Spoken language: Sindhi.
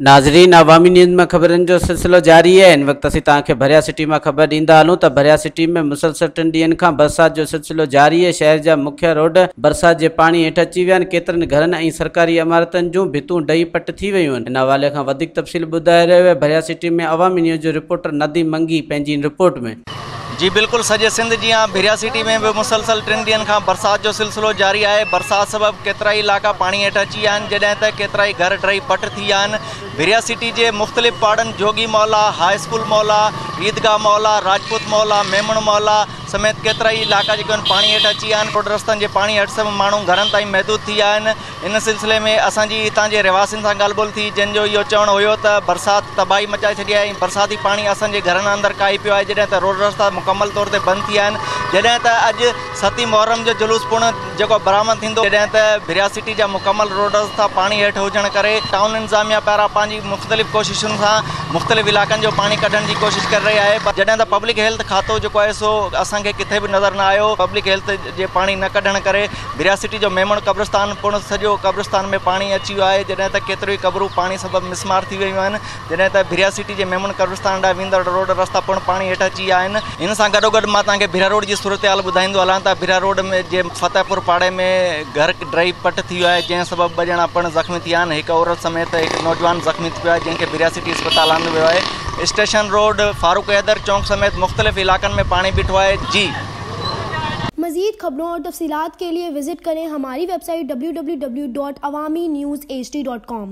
ناظرين عوامي نيوز ۾ خبرن جو سلسلو جاري آهي هن وقت اسين توهان کي ڀريا سٽي مان خبر ڏيندا هلون ته ڀريا سٽي ۾ مسلسل ٽن ڏينهن کان برسات جو سلسلو جاري آهي شهر جا مکيه روڊ برسات جي پاڻي هيٺ اچي ويا آهن ڪيترن گهرن ۽ سرڪاري عمارتن جون ڀتون ڊهي پٽ ٿي ويون آهن ان حوالي کان وڌيڪ تفصيل ٻڌائي رهيو آهي ڀريا سٽي ۾ عوامي نيوز جو رپورٽر نديم منگي پنهنجي هن رپورٽ ۾. جي بلڪل سڄي سنڌ جيان ڀريا سٽي ۾ به مسلسل ٽن ڏينهن کان برسات جو سلسلو جاري آهي، برسات سبب ڪيترائي علائقا پاڻي هيٺ اچي ويا آهن، جڏهن ته ڪيترائي گهر ڊهي پٽ ٿي ويا آهن، ڀريا سٽي جي مختلف پاڙن جوڳي محلا، هاء اسڪول محلا، عيدگاهه محلا، راجپوت محلا، ميمڻ محلا سميت ڪيترائي علائقا جيڪي آهن پاڻي هيٺ اچي ويا آهن، روڊ رستن جي پاڻي هيٺ سبب ماڻهو گهرن تائين محدود ٿي ويا آهن، ان سلسلي ۾ اسان جي هتان جي رهواسين سان ڳالهه ٻولهه ٿي جن جو اهو چوڻ هيو ته برسات تباهي مچائي ڇڏي آهي ۽ برساتي پاڻي اسان جي گهرن اندر ڪاهي پيو آهي جڏهن ته روڊ رستا مڪمل طور تي بند ٿي ويا آهن جڏهن ته اڄ ستين محرم جو جلوس پڻ جيڪو برآمد ٿيندو جڏهن ته ڀريا سٽي جا مڪمل روڊ رستا پاڻي هيٺ هجڻ ڪري ٽائون انتظاميا پاران پنهنجي مختلف ڪوششن سان مختلف علائقن جو پاڻي ڪڍڻ جي ڪوشش ڪري رهي آهي پر جڏهن ته پبلڪ هيلٿ کاتو جيڪو آهي سو اسان کي ڪٿي به نظر نه آيو پبلڪ هيلٿ جي پاڻي نه ڪڍڻ ڪري ڀريا سٽي جو ميمڻ قبرستان پڻ سڄو قبرستان ۾ پاڻي اچي ويو آهي جڏهن ته ڪيتريون ئي قبرون پاڻي سبب مسمار ٿي ويون آهن جڏهن ته ڀريا سٽي جي ميمڻ قبرستان ڏانهن ويندڙ روڊ رستا پڻ پاڻي هيٺ اچي ويا آهن. ان سان گڏوگڏ مان توهان کي ڀريا روڊ جي صورتحال ٻڌائيندو هلان ته ڀريا روڊ ۾ جي فتح پور پاڙي ۾ گهر ڊهي پٽ ٿي ويو آهي جنهن سبب ٻه ڄڻا پڻ زخمي ٿي ويا آهن هڪ عورت سميت هڪ نوجوان زخمي ٿي پيو آهي جنهن کي ڀريا سٽي اسپتال آندو ويو آهي اسٽيشن روڊ فاروق حيدر چونڪ سميت مختلف علائقن ۾ پاڻي بيٺو آهي جي. मज़ीद खबरों और तफसीलात के लिए विज़िट करें हमारी वेबसाइट www.awamiNewsHD.com।